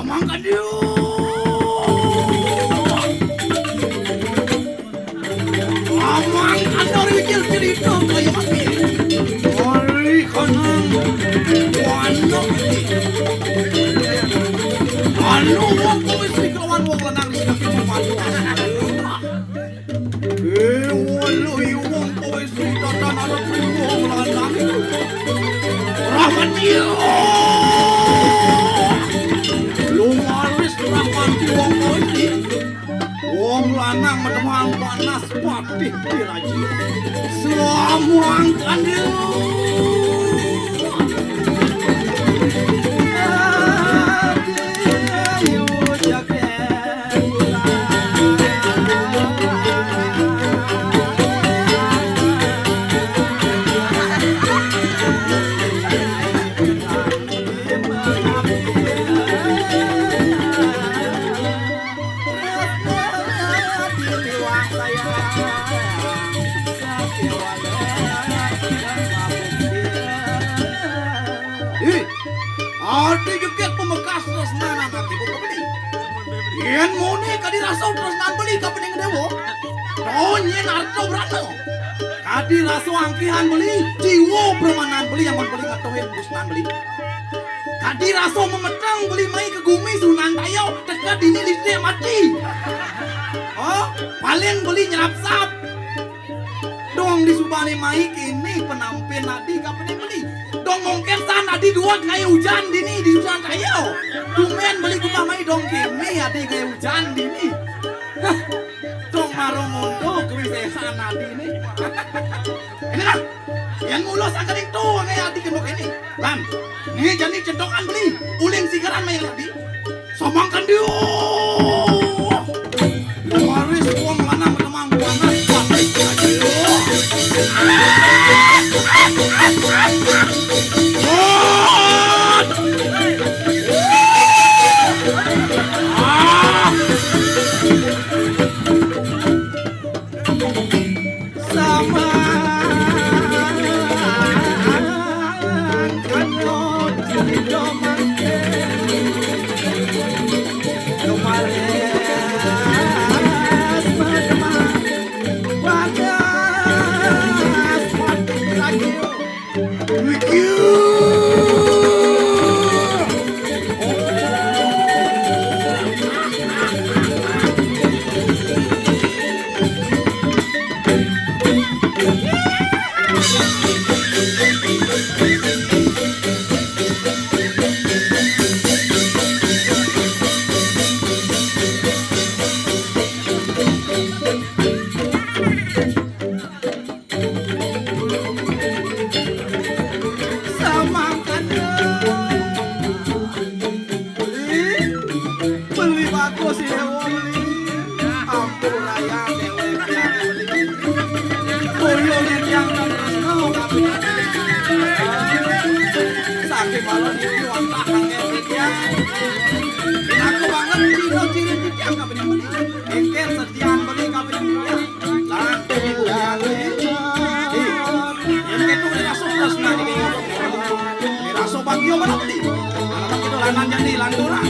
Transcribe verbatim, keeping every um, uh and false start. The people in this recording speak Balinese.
Mangkandeu. Amang andor wikil cerita kaya mati. Ari kanang wanak ni. Anu wong kuwi sing kelawan wong lanang sing kaki pemadu. Eh, walu iwong kowe sing tatan arep wong lanang. Rahmat iya. Lumaris Rahmat iwong kowe sing. Wong lanang menemang panas patih diraji. Suamang kandil. Ih, ati jeket pemekas tresnanan ati ku ka beli. Yén muni kadi rasa tresnan beli ka pening dewa. Toh nyén arta brana. Kadi rasa angkihan beli, jiwa premanan beli yang beli ngetohin tresnan beli. Kadi rasa memeteng beli mai ke gumi Sunan Tayau, teka dini listrik mati. Oh, paling beli nyerapsap. Dong di subane mai kini penampin adi ka pening beli. Dong mungkin san adi dua ngayu hujan dini di Sunan Tayau. Tumen beli gumah mai dong kini adi ngayu hujan dini. Hah, dong maro mondo kuwi sesan adi ni. Ini lah. Yang ngulos angkring tu ngai adi kena kini. Lan, ni jani cedokan beli. Uling sigaran mai adi. Samangkan dia. Waris wong lanang teman panas. Samangkana beli, beli bagus ya beli. Ampun ayah dewek ya beli. Boyo yang terus no kami. Sakit malam ini wantah angin ya. Aku banget ciro ciri yang kami beli. Engker sedian beli kami beli. Lan, ibu, ya, beli. Ih, yang itu udah masuk terus nah ini. Ini rasa bagio mana beli? Anak itu lanang jadi lantura.